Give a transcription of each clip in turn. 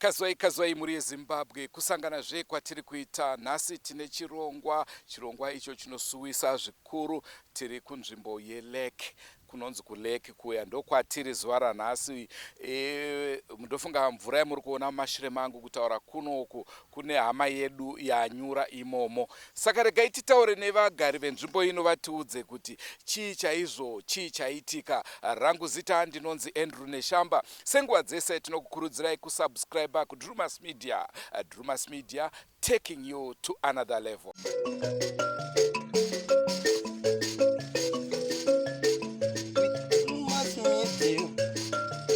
Kazwai kazwai mhuri yeZimbabwe kusangana zve kwatiri kuita nhasi tine chirongwa chirongwa icho chinosuwisa zvikuru tiri kunzvimbo yelake kunonzi kulake kuya ndokwatiri zuva ranhasi e, ndofunga mvura yamuri kuona mumashure mangu kutaura kunoku kune hama yedu yanyura imomo saka regai titaure nevagari venzvimbo ino vatiudze kuti chii chaizvo chii chaitika rangu zita ndinonzi Andrew Neshamba Senguva dzese tinokukurudzirai kusubscriber kuDrumas Media. Drumas Media taking you to another level. Drumas Media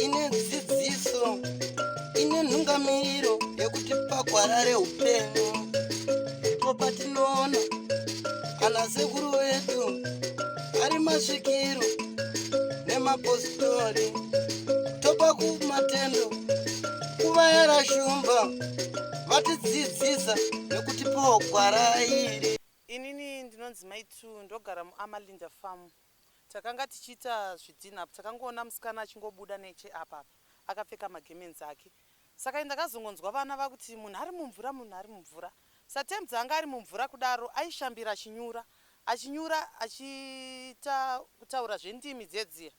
ine dzidziso ine nhungamiriro yekuti pagwara reupenyu ndipo patinoona ana sekuru vedu ari masvikiro nemapositori topa kumatendo kuvayara shumba vatidzidzisa nekutipawo gwara iri. Inini ndinonzi mai two ndogara muAmalinda farm. Takanga tichiita zvidhinha apo takangoona musikana achingobuda neche apa apa akapfeka magemenzi ake. Saka ndakazongonzwa vana vakuti munhu ari mumvura munhu ari mumvura. Satemdzi anga ari mumvura kudaro aishambira achinyura achinyura achiita kutaura zvendimi dzedziya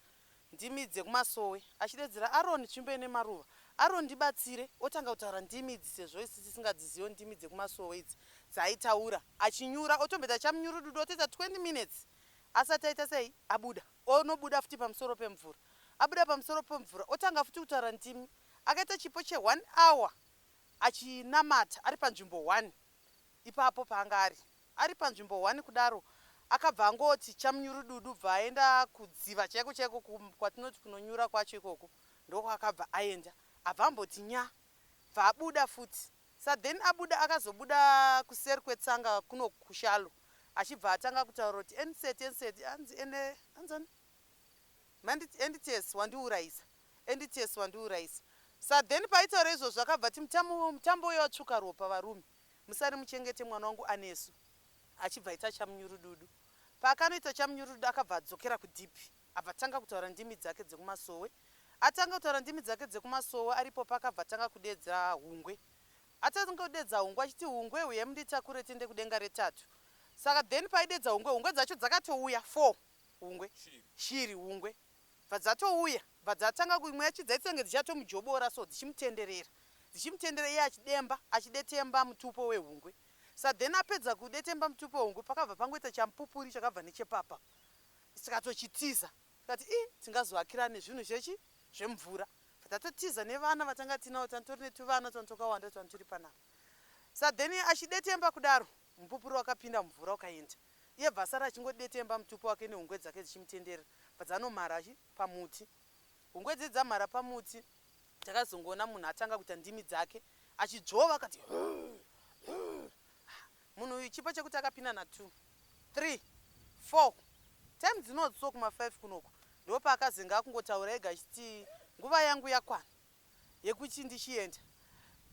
ndimi dzekumasowe achidedzera Aroni tsvimbo ine maruva Aroni ndibatsire otanga kutaura ndimi idzi sezvo isu tisingadzizivo ndimi dzekumasowe idzi dzaaitaura achinyura otomboita chamunyurududu otoita 20 minutes asati aita sei abuda onobuda futi pamusoro pemvura abuda pamusoro pemvura otanga futi kutaura ndimi akaita chipo che one hour achinamata ari panzvimbo one ipapo paanga ari. Ari panzvimbo one kudaro akabva angoti chamunyurududu bva aenda kudziva chaiko chaiko kwatinoti kunonyura kwacho ikoko ndokwaakabva aenda abva amboti nya bva abuda futi sa then abuda akazobuda kuseri kwetsanga kuno kushalo achibva atanga kutaura kuti enseti enseti anzi ene anzani Manditi Endites wandiurayisa Endites wandiurayisa sa then paaitaura izvozvo akabva ati mutambo mutambo uye watsvuka ropa varume musare muchengete mwana wangu Anesu achibva aita chamunyurududu paakanoita chamunyurududu akabva adzokera kudeep abva tanga kutaura ndimi dzake dzekumasowe atanga kutaura ndimi dzake dzekumasowe aripo paakabva tanga kudeedza hungwe atanga kudeedza hungwe achiti hungwe huyai munditakure tiende kudenga retatu saka then paaidedza hungwe hungwe dzacho dzakatouya four hungwe shiri hungwe bva dzatouya bva dzatanga imwe yacho dzaita kunge dzichatomujobora so dzichimutenderera dzichimutenderera iye achidemba achidetemba mutupo wehungwe sa then apedza kudetemba mutupo wehungwe pakabva pangoita chamupupuri chakabva nechepapa tikatochitiza tikati i tingazoakirane zvinhu zvechi zvemvura tatotiza nevana vatanga tinavo tanitori netuvana twanitwakawanda twanituri panapa sa then achidetemba kudaro mupupuri wakapinda mumvura ukaenda Iye bva asara achingodetemba mutupo wake nehungwe dzake dzichimutenderera bva dzanomhara chi pamuti. Hungwe dziye dzamhara pamuti takazongoona munhu atanga kuita ndimi dzake achidzvova akati huu huu. Munhu uyu chipo chekuti akapinda na two, three, four time dzinodzi so kuma five kunoku ndopaakazenge akungotaura ega achiti nguva yangu yakwana. yekuti ndichienda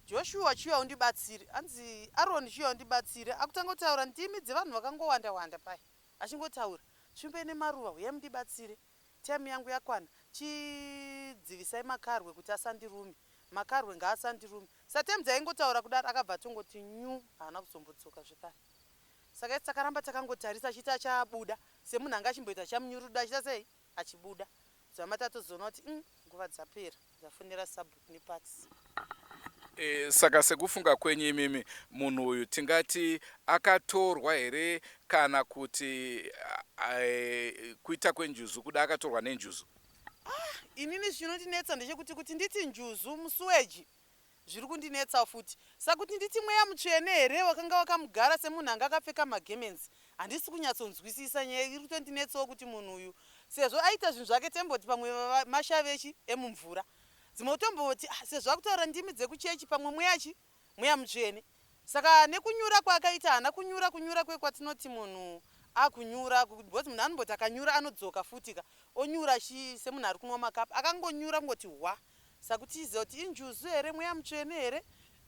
Joshua chiuya undibatsire hanzi Aaron chiuya undibatsire akutanga kutaura ndimi dzevanhu vakangowanda wanda paya achingotaura tsvimbo ine maruva huyai mundibatsire time yangu yakwana chidzivisai makarwe kuti asandirume makarwe ngaasandirume satime dzaingotaura kudaro akabva atongoti nyu haana kuzombodzoka zvekare saka isi takaramba takangotarisa achiti achabuda semunhu anga achimboita chamunyuruda achiita sei achibuda Dzama tatozoona kuti umm nguva dzapera ndafonera sabhuku neparks. E, saka sekufunga kwenyu imimi munhu uyu tingati akatorwa here kana kuti e, kuita kwenjuzu kuda akatorwa nenjuzu? Ah, inini chinondinetsa ndechekuti kuti nditi njuzu musuweji Zviri kundinetsawo futi. Saka kuti nditi mweya mutsvene here wakanga wakamugara semunhu anga akapfeka magemenzi? Handisi kunyatsonzwisisa. Nyaya iri kutondinetsawo kuti munhu uyu sezvo aita zvinhu zvake temboti pamwe mashavi echi emumvura. Dzimwe kutomboti ah, sezvo akutaura ndimi dzekuchechi pamwe mweya chi mweya mutsvene. Saka nekunyura kwaakaita haana kunyura kunyura kwekwatinoti munhu akunyura because munhu anomboti akanyura anodzoka futi ka onyura chi semunhu ari kunwa makapu akangonyura kungoti hwa Saka kuti tizive kuti injuzu here, mweya mutsvene here,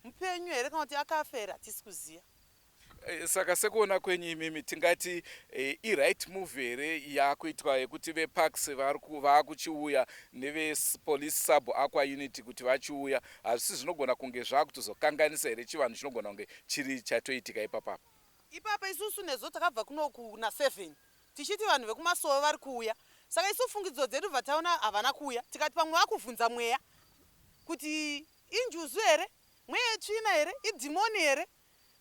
mupenyu here kana kuti akafa here hatisi kuziva. Saka sekuona kwenyu imimi, tingati i-right move here yakuitwa yekuti veParks vaakuchiuya nevepolice sub aqua unit kuti vachiuya? Hazvisi zvinogona kunge zvakutozokanganisa here chivanhu chinogona kunge chiri chatoitika ipapapa? Ipapa isusu nezo takabva kunoku na7 tichiti vanhu vekumasowe vari kuuya. Saka isu fungidzo dzedu bva taona havana kuuya, tikati pamwe vakuvhunza mweya kuti injuzu here, mweya yetsvina here, idhimoni here.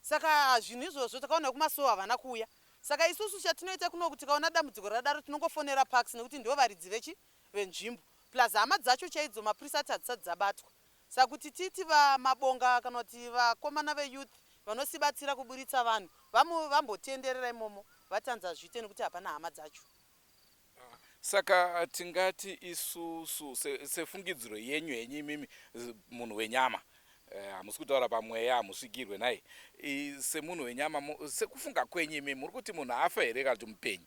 Saka zvinhu izvozvo takaona vekumasowe havana kuuya. Saka isusu chatinoita kunoku, tikaona dambudziko rakadaro tinongofonera Parks, nekuti ndo varidzi vechi venzvimbo, plus hama dzacho chaidzo mapurisa ati hadzisati dzabatwa. Saka kuti titi vamabonga kana kuti vakomana veyouth vanosibatsira kuburitsa vanhu vambotenderera imomo, vatanzi hazviite nekuti hapana hama dzacho. Saka tingati isusu sefungidziro yenyu henyu imimi, munhu wenyama, hamusi kutaura pamweya, hamusvikirwe nai, semunhu wenyama, sekufunga kwenyu imimi, muri kuti munhu afa here kana kuti mupenyu?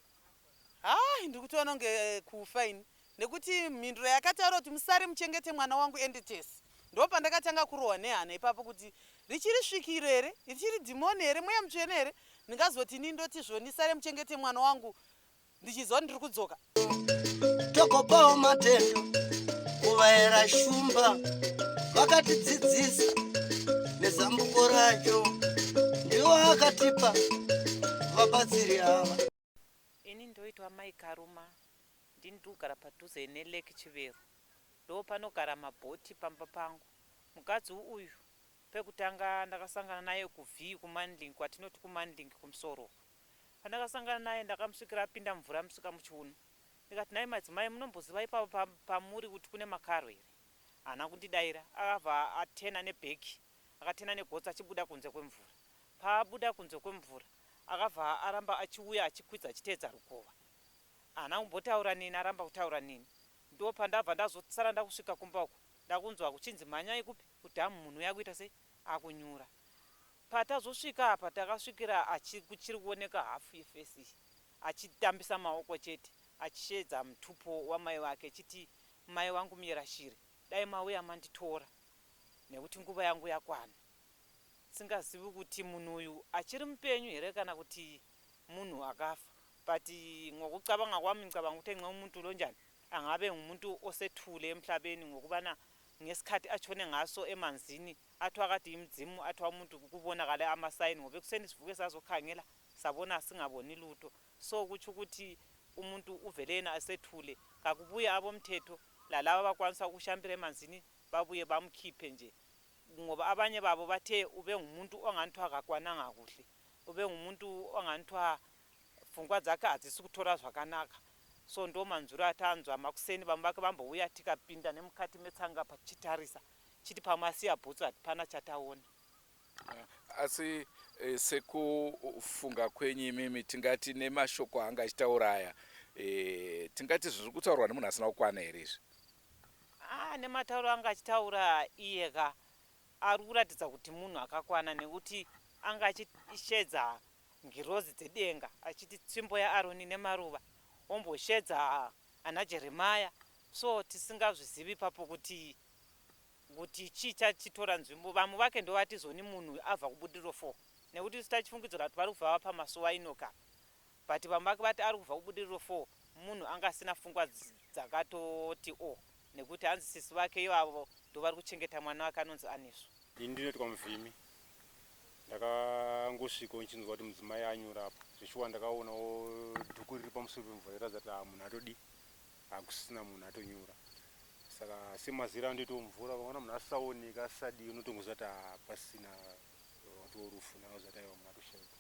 Hai, ndiri kutoona kunge kufa ini, nekuti mhinduro yakataura kuti musare muchengete mwana wangu ende tese, ndo pandakatanga kurohwa nehana ipapo, kuti richiri svikiro here, richiri dhimoni here, mweya mutsvene here, ndingazoti ini ndoti zvoni sare muchengete mwana wangu ndichiziva kuti ndiri kudzoka. Tokopawo matendo kuvayera Shumba vakatidzidzisa nezambuko racho, ndiwo akatipa vabatsiri ava. Ini ndoitwa Mai Karuma. Ndini ndikugara padhuze neLake Chivero. Ndo panogara mabhoti pamba pangu. Mukadzi uyu pekutanga ndakasangana naye kuv kuManlink, kwatinoti kuManlink kumusoro. Pandakasangana naye, ndakamusvikira apinda mvura, amusvika muchiuno. Ndikati, "Nhai madzimai, munomboziva ipapo pamuri kuti kune makaro here?" Haana kundidayira. Akabva atena neback, akatena negotsi achibuda kunze kwemvura. Paabuda kunze kwemvura, akabva aramba achiuya achikwidza achiteedza rukova. Haana kumbotaura neni, aramba kutaura neni. Ndo pandabva ndazosara ndakusvika kumba uku, ndakunzwa kuchinzi, "Mhanyai kupi? Kudhamu, munhu uya akuita sei? Akunyura." Patazosvika apa, takasvikira kuchiri kuoneka hafu yeface iyi, achitambisa maoko chete, achisheedza mutupo wamai vake achiti, "Mai vangu Muyerashiri, dai mauya manditora nekuti nguva yangu yakwana." Singazivi kuti munhu uyu achiri mupenyu here kana kuti munhu akafa, but ngokucabanga kwami ngicabanga ukuthi enxe umuntu lo njani angabe ngumuntu osethule emhlabeni, ngokubana ngesikhathi atshone ngaso emanzini athiwa kade imidzimu, athiwa umuntu kubonakale amasayini, ngoba ekuseni sivuke sazokhangela sabona singaboni lutho. So kutsho ukuthi umuntu uvele yena esethule. Kakubuye abomthetho lalaba abakwanisa ukushambira emanzini, babuye bamkhiphe nje, ngoba abanye babo bathe ube ngumuntu onganithiwa kakwananga kuhle, ube ngumuntu onganithiwa pfungwa dzake hadzisi kutora zvakanaka. So ndo manzwiro atanzwa makuseni. Vamwe vake vambouya, tikapinda nemukati metsanga pachitarisa chiti pamwe asiya bhutsu, hatipana chataona. Asi sekufunga kwenyu imimi, tingati nemashoko anga achitaura aya, tingati zviri kutaurwa nemunhu asina kukwana here izvi? Ah, nematauro anga achitaura iye ka, ari kuratidza kuti munhu akakwana, nekuti anga achishedza ngirozi dzedenga achiti tsvimbo yaAroni nemaruva, omboshedza ana Jeremaya. So tisingazvizivi ipapo kuti chii chachitora nzvimbo. Vamwe vake ndovati zoni munhu abva kuBudiriro 4, nekuti isu tachifungidzira kuti vari kubva pamasuwa inoka, but vamwe vake vati ari kubva kuBudiriro 4, munhu anga asina pfungwa dzakatoti o, nekuti hanzi sisi vake ivavo ndo vari kuchengeta mwana wake anonzi Anesu. Ini ndinoitwa Muvhimi. Ndakangosvika nchinzwa kuti mudzimai anyura apa. Zveshuwa ndakaonawo dhuku riri pamusoro pemvura iratidza kuti munhu atodi hakusisina, munhu atonyura. Saka semazira andoitawo mvura, ukaona munhu asisaoneka, asisadii, unotongoziva kuti pasisina watorufu. Ndakaziva kuti aiwa, munhu atoshaika.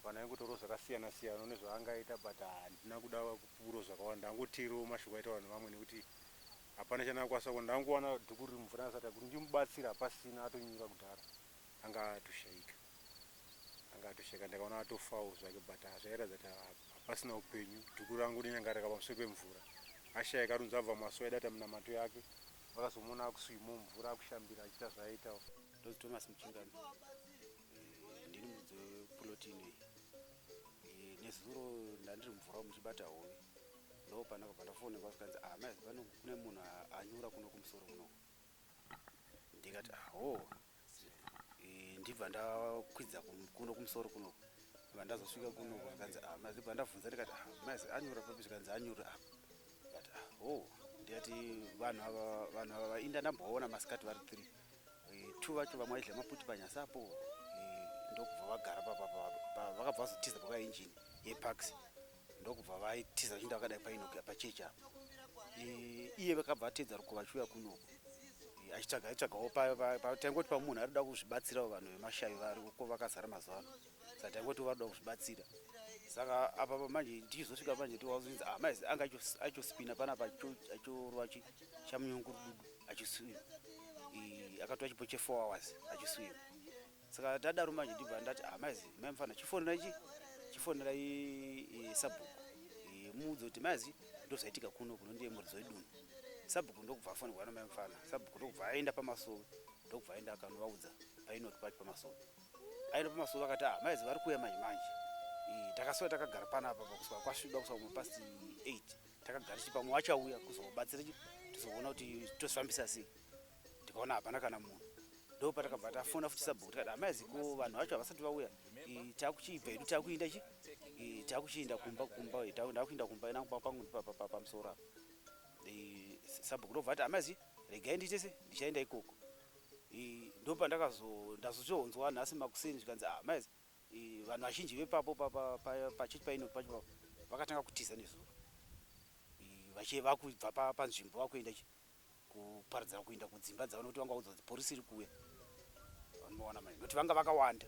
Vanhu vaingotaurawo zvakasiyana siyana nezvaangaita, but handina kuda kupupurawo zvakawanda. Ndangoteerawo mashoko aitaura nevamwe nekuti hapana chandakakwanisa kuona. Ndangowana dhuku riri mumvura, ndasati kuti ndimubatsira hapasina, atonyura kudhara, anga atoshaika, anga atoshaika. Ndakaona atofawo zvake, but zvairatidza kuti hapasina upenyu. Dhuku rangu rinyangarika pamusoro pemvura. Ashayika, arunzi abva masuwa, aidata minamato yake. Vakazomuona akuswimo mvura, akushambira achiita zvaaitawo. Ndonzi Thomas Muchingami. Ndini mudzi wepuloti inei. Nezuro ndandiri mumvura muchibata hove, ndo pandakabva ndafonekwa zvikanzi, "Ah, mai, pano kune munhu anyura kuno kumusoro kuno." Ndikati, "Aho." Ndibva ndakwidza kuno kumusoro kunoku. Ndobva ndazosvika kuno zvikanzi ah, ndobva ndabvunza ndikati ah, maizi anyura papi zvikanzi anyura apa. Ndikati ah, oh, ndikati vanhu ava vanhu ava vainda ndambovaona masikati vari three. Eh, two vacho vamwe vaidya maputi panyasi apo eh, ndokubva vagara vakabva vazotiza pakauya injini yeparks ndokubva vaitiza vachienda vakadai painoki pachechi apa. Eh, iye vakabva ateedza rukova achiuya kunoku achitsvaga aitsvagawo taingoti pamunhu ari kuda kuzvibatsirawo vanhu vemashavi vari uko vakazara mazuva ano saka taingoti vari kuda kuzvibatsira saka apa manje tichizosvika manje tiwazinzi ah maizi anga achospina panapa achorova chamunyungurududu achiswima akatora chipo che four hours achiswima Saka tadaro manje ndibva ndati ah maizi mai mfana chifonera chi chifonera sabhuku muudze kuti maizi ndozvaitika kuno kuno ndiye muridzi wedunhu. Sabhuku ndokubva afonerwa namai mfana. Sabhuku ndokubva aenda pamasowe ndokubva aenda akanovaudza painoti pacho pamasowe. Aenda pamasowe akati ah maizi vari kuuya manje manje. Takaswera takagara panapa pakusvika kwasviba kusvika kuma past 8 takagara tichi pamwe vachauya kuzobatsira chi tizoona kuti tozvifambisa sei. Tikaona hapana kana munhu. Ndopatakabva tafona futi sabhuku tikati amai ziko vanhu vacho havasati vauya takuchibva hedu takuinda chi takuchiinda kumba kumba ndakuinda kumba ina kumba kwangu pamusoro apa sabhuku ndobva ati amai zi regai ndiite se ndichaenda ikoko ndopandakazo ndazochonzwa nhasi makuseni zvikanzi amai ah, vanhu vazhinji vepapo pachechi paino pacho vakatanga kutiza nezuro vachivakubva panzvimbo vakuenda chi kuparadzana kuenda kudzimba dzavo nokuti vanga vaudzwa kuti porisi iri kuuya vanomaona manje nokuti vanga vakawanda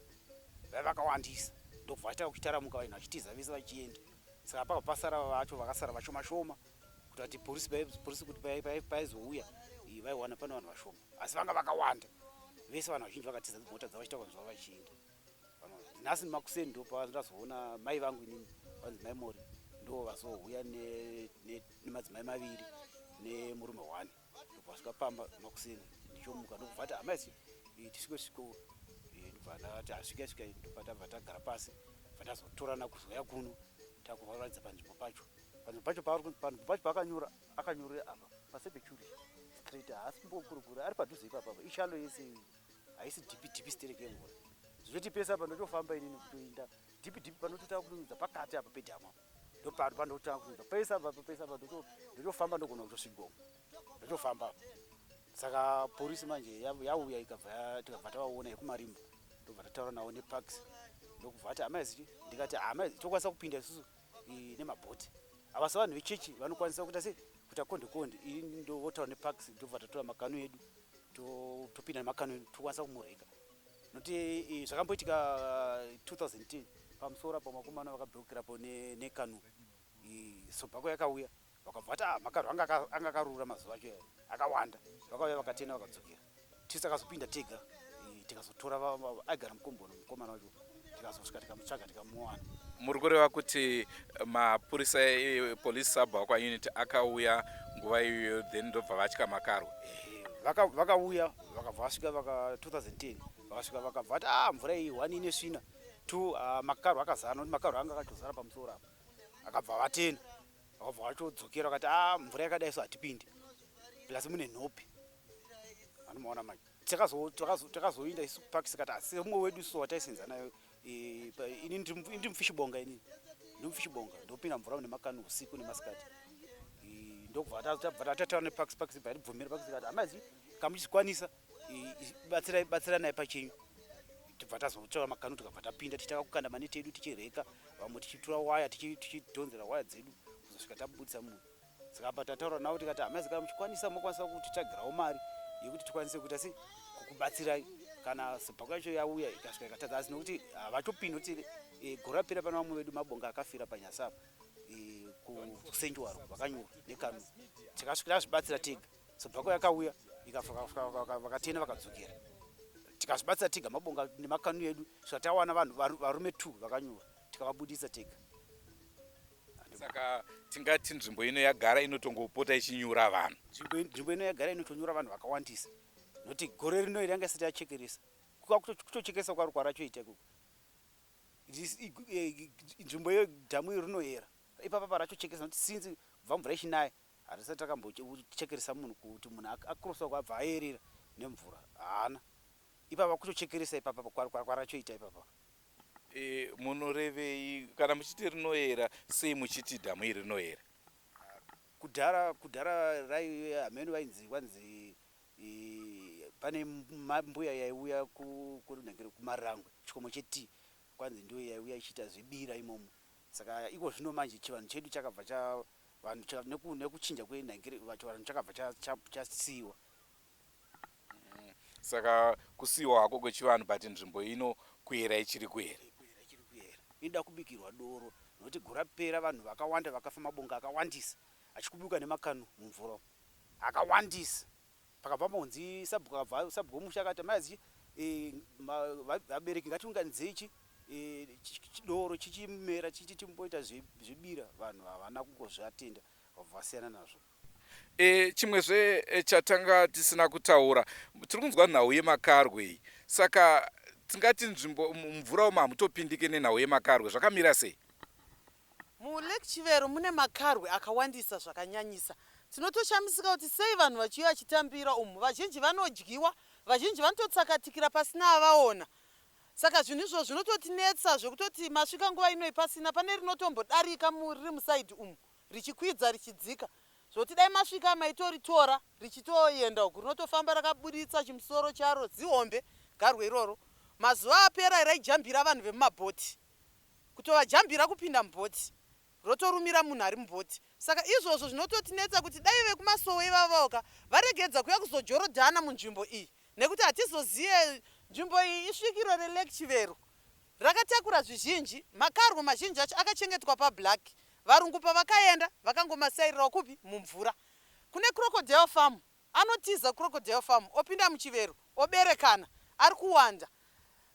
vaiva vakawandisa ndokubva vachitanga kuchitaramuka vanhu vachitiza vese vachienda saka pakabva pasara vacho vakasara vashoma shoma kuti vati porisi porisi kuti paizouya vaiwana pane vanhu vashoma asi vanga vakawanda vese vanhu vazhinji vakatiza mota dzavo vachita kwanzwa vachienda Nhasi makuseni ndopandazoona mai vangu inini vanzi mai Mori ndo vazouya nemadzimai maviri nemurume one ndobva vasvika pamba makuseni ndichomuka ndokubva vati amai tisvike sviko ndobva ndati asvike svika ndobva tabva tagara pasi bva tazotorana kuzouya kuno takuvaratidza panzvimbo pacho panzvimbo pacho panzvimbo pacho paakanyura akanyurira apa pasebechuri straight haasi mbokuri kuri ari padhuze ipapapa ishalo yese iyi haisi dhipi dhipi stereki yemvura zvoti pese apa ndotofamba inini kutoinda dhipi dhipi panototanga kunyudza pakati apa pedhamu apa ndopano panototanga kunyudza pese apa pese apa ndotofamba ndogona kutosvigoma ndotofamba apa saka porisi manje yauya ikabva tikabva tavaona yekumarimba ndobva tataura navo neparks ndokubva ati amai zichi ndikati amai tokwanisa kupinda isusu nemabhoti havasi vanhu vechechi vanokwanisa kuita sei kuita konde konde ini ndovotaura neparks ndobva tatora makanu edu topinda nemakanu edu tokwanisa kumurega nokuti zvakamboitika 2010 pamusoro apo vakomana vakabheukirapo nekanu sobhako yakauya vakabva vati ah, makarwe anga akarura mazuva acho akawanda vakauya vakatena vakadzokera tisu takazopinda tega tikazotora aigara mukomboni mukomana wacho tikazosvika tikamutsvaga tikamuwana muri kureva kuti mapurisa epolice sub aqua unit akauya nguva iyoyo then ndobva vatya makarwe vakauya vakabva vasvika vaka 2010 vakasvika vakabva vati ah mvura iyi one ine svina two ah, makarwe akazara nokuti makarwe anga akatozara pamusoro apa akabva vatena vakabva vatodzokera vakati ah mvura yakadai so hatipindi plus mune nhopi anomaona manje takazoinda isu park sikati asi umwe wedu so wataisenza nayo e, ini ndiri mufishibonga inini ndiri mufishibonga ndopinda mvura nemakani usiku nemasikati e, ndokubva tabva tataura neparks parks ibva yatibvumira parks ikati amaizi kamuchizvikwanisa e, batsiranai pachenyu tibva tazotora makanu tikabva tapinda tichitanga kukanda maneti edu tichireka vamwe tichitora waya tichidhonzera waya dzedu kuzosvika tabudisa munhu saka apa tataura navo tikati hama zikana muchikwanisa mokwanisa kutitsvagirawo mari yekuti tikwanise kuita sei kukubatsirai kana sobhako yacho yauya ikasvika ikatadza asi nokuti havatopindi kuti e, gore rapera pane vamwe vedu mabonga akafira panyasi apa e, kusenjuwaro vakanyura nekanu tikasvika tazvibatsira tega sobhako yakauya vakatena vakadzokera tikazvibatsira tega mabonga nemakanu edu svika tawana vanhu varume two vakanyura tikavabudisa tega Saka tingati nzvimbo ino yagara inotongopota ichinyura vanhu. Nzvimbo ino yagara inotonyura vanhu vakawandisa nokuti gore rino iri yanga isati yachekeresa. Kutochekeresa kwaro kwarachoita ikoko. Nzvimbo iyo dhamu iri rinoyera. Ipapa parachochekeresa nokuti since kubva mvura ichinaya hatisati takambochekeresa munhu kuti munhu akrosa uko abva ayerera nemvura. Haana. Ipapa kutochekeresa ipapa kwarachoita ipapa. E, munorevei kana muchiti rinoera sei muchiti dhamu iri rinoera? Kudhara kudhara raive hameno vainzi kwanzi pane mbuya yaiuya kuMarangwe chikomo chetii kwanzi ndiyo yaiuya ichiita zvebira imomo saka iko zvino manje chivanhu chedu chakabva cha vanhu nekuchinja kwenhangire chivanhu chakabva chasiiwa. Saka kusiiwa hako kwechivanhu but nzvimbo ino kuyera ichiri kuyera. Kuyera ichiri kuyera. Inoda kubikirwa doro nokuti gore rapera vanhu vakawanda vakafa mabonga akawandisa achikubuka nemakanu mumvura umu akawandisa. Pakabva panzi sabhuku akabva sabhuku wemusha akati mai azi e, vabereki ngatiunganidzei chi e, chidoro chichimera chichi timboita zvebira vanhu havana kungozviatenda vabva vasiyana nazvo. E, chimwezve e, chatanga tisina kutaura tiri kunzwa nhau yemakarwe iyi saka tingati nzvimbo mumvura umu hamutopindike nenhau yemakarwe zvakamira sei? MuLake Chivero mune makarwe akawandisa zvakanyanyisa. Tinotoshamisika kuti sei vanhu vachiuya vachitambira umu. Vazhinji vanodyiwa, vazhinji vanototsakatikira pasina avaona. Saka zvinhu izvozvo zvinototinetsa zvekutoti masvika nguva inoyi pasina. Pane rinotombodarika riri musaidhi umu richikwidza richidzika zvekuti dai masvika maitoritora richitoenda uku. Rinotofamba rakaburitsa chimusoro charo zihombe garwe iroro. Mazuva apera raijambira vanhu vemumabhoti. Kutovajambira kupinda mubhoti rotorumira munhu ari mubhoti. Saka izvozvo zvinototinetsa kuti dai vekumasowe ivavoka varegedza kuuya kuzojorodhana munzvimbo iyi nekuti hatizoziye nzvimbo iyi isvikiro reLake Chivero rakatakura zvizhinji. Makarwe mazhinji acho akachengetwa pablack. Varungu pavakaenda vakangomasairirawo kupi? Mumvura. Kune Crocodile Farm Anotiza Crocodile Farm opinda muChivero oberekana. Ari kuwanda.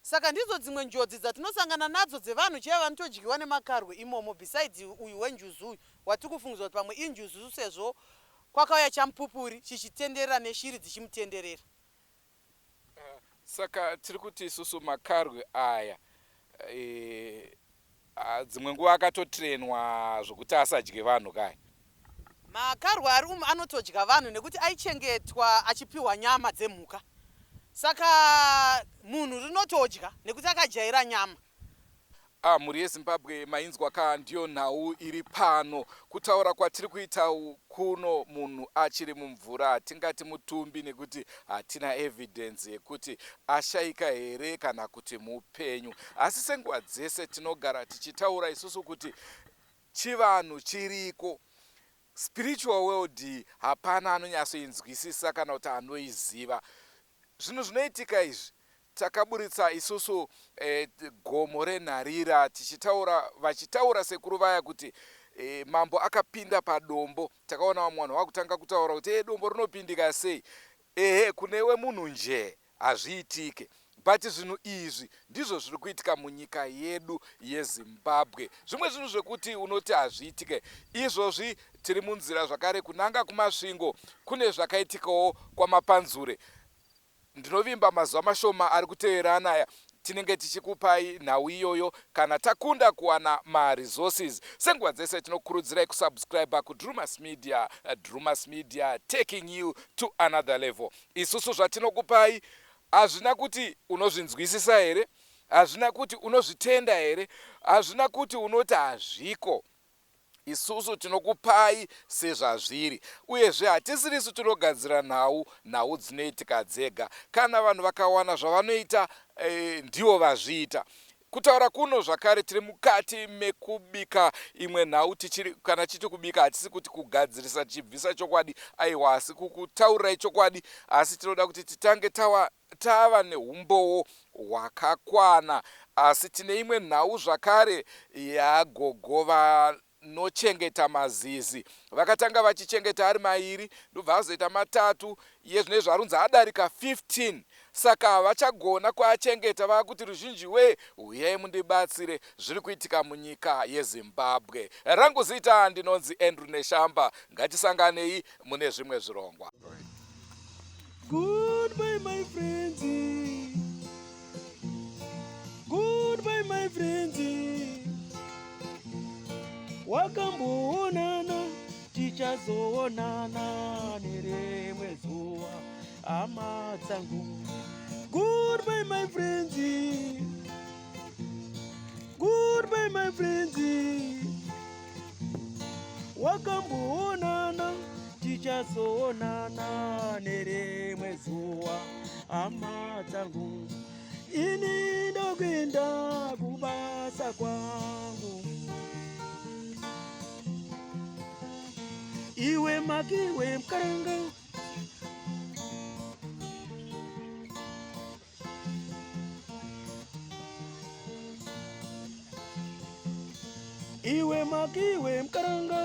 Saka ndidzo dzimwe njodzi dzatinosangana nadzo dzevanhu chaivo vanotodyiwa nemakarwe imomo besides uyu wenjuzu uyu watiri kufungidzwa kuti pamwe injuzu sezvo kwakauya chamupupuri chichitenderera neshiri dzichimutenderera. Saka tiri kuti isusu makarwe aya e, dzimwe nguva akatotrenwa zvokuti asadye vanhu kaya. Makarwe ari umu anotodya vanhu nekuti aichengetwa achipiwa nyama dzemhuka. Saka munhu rinotodya nekuti akajaira nyama. Ah, mhuri yeZimbabwe mainzwa ka ndiyo nhau iri pano. Kutaura kwatiri kuita kuno munhu achiri mumvura hatingati mutumbi nekuti hatina evidence yekuti ashaika here kana kuti mupenyu. Asi senguva dzese tinogara tichitaura isusu kuti chivanhu chiriko. Spiritual world hapana anonyatsoinzwisisa kana kuti anoiziva. Zvinhu zvinoitika izvi takaburitsa isusu eh, gomo renharira tichitaura vachitaura sekuru vaya kuti eh, mambo akapinda padombo takaona vamwe vanhu vakutanga kutaura kuti e dombo rinopindika sei ehe kunewe munhu njee hazviitike but zvinhu izvi ndizvo zviri kuitika munyika yedu yeZimbabwe. Zvimwe zvinhu zvekuti unoti hazviitike izvozvi. Tiri munzira zvakare kunanga kuMasvingo kune zvakaitikawo kwaMapanzure. Ndinovimba mazuva mashoma ari kutevera anaya tinenge tichikupai nhau iyoyo kana takunda kuwana maresources. Senguva dzese tinokurudzirai kusubscriber kuDrumas Media, Drumas Media taking you to another level. Isusu zvatinokupai Hazvina kuti unozvinzwisisa here, hazvina kuti unozvitenda here, hazvina kuti unoti hazviko. Isusu tinokupai sezvazviri. Uyezve hatisirisu tinogadzira nhau, nhau dzinoitika dzega. Kana vanhu vakawana zvavanoita e, ndivo vazviita. Kutaura kuno zvakare tiri mukati mekubika imwe nhau tichiri kana chiti kubika hatisi kuti kugadzirisa tichibvisa chokwadi aiwa asi kukutaurirai chokwadi asi tinoda kuti titange tawa tava neumbowo hwakakwana asi tine imwe nhau zvakare yagogo vanochengeta mazizi vakatanga vachichengeta ari mairi ndobva azoita matatu iye zvino izvi arunzi adarika 15 saka havachagona kuachengeta vakuti ruzhinji wee huyai mundibatsire zviri kuitika munyika yeZimbabwe rangu zita ndinonzi Andrew Neshamba ngatisanganei mune zvimwe zvirongwa. Goodbye my friends. Goodbye my friends. Wakamboonana tichazoonana nerimwe zuva hama dzangu. Goodbye my friends. Ini ndokuenda kubasa kwangu. Iwe makiwe mkaranga. Iwe makiwe mkaranga.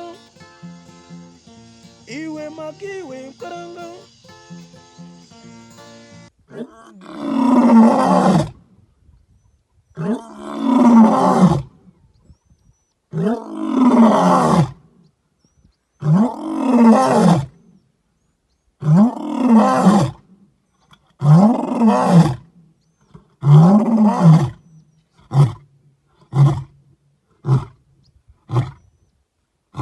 Iwe makiwe mkaranga.